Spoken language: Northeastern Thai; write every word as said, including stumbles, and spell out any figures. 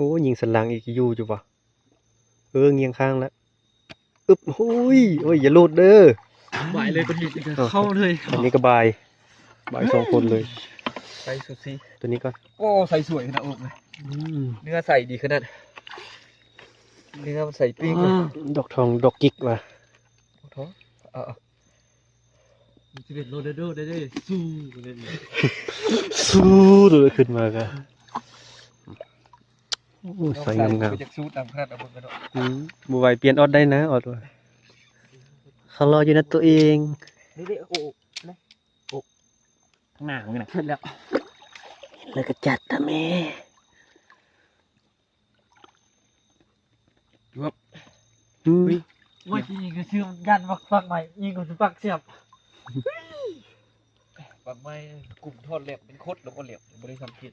อ้ ยิงสันหลังอีก อยู่อยู่บ่ เออ เงียงข้างแล้ว อึบ หุย โอ้ย อย่าหลุดเด้อ บ่ายเลยตัวนี้ อ้าว เข้าเลย อันนี้ก็บ่าย บ่ายสองคนเลย ใส่สุดสิ ตัวนี้ก็ โอ้ใส่สวยขนาดอกเลย อืม เนื้อใส่ดีขนาด เนื้อมันใส่ปิ้งเลย ดอกทอง ดอกกิกว่ะ ท้องเออสิบเอ็ดโลเดโดได้ได้สู้เลย สู้เลยขึ้นมาก็โอ้ย ใส่งามๆ ไปจากสู้ตามขนาดเอาบนกระโดด อืมบ่ไหวเปลี่ยนออดได้นะ ออดว่าเขารออยู่นะตัวเอง นี่ได้อกนะอกข้างหน้ามึงนะแล้ว แล้วก็จัดตะแม่ ครับ อืม ว่าจริงก็ชื่อมันกันว่าฟักใหม่ยิงกูจะฟักเสียบฟักใหม่กลุ่มทอดแหลบเป็นโคตรแล้วก็แหลบบ่ได้สังเกต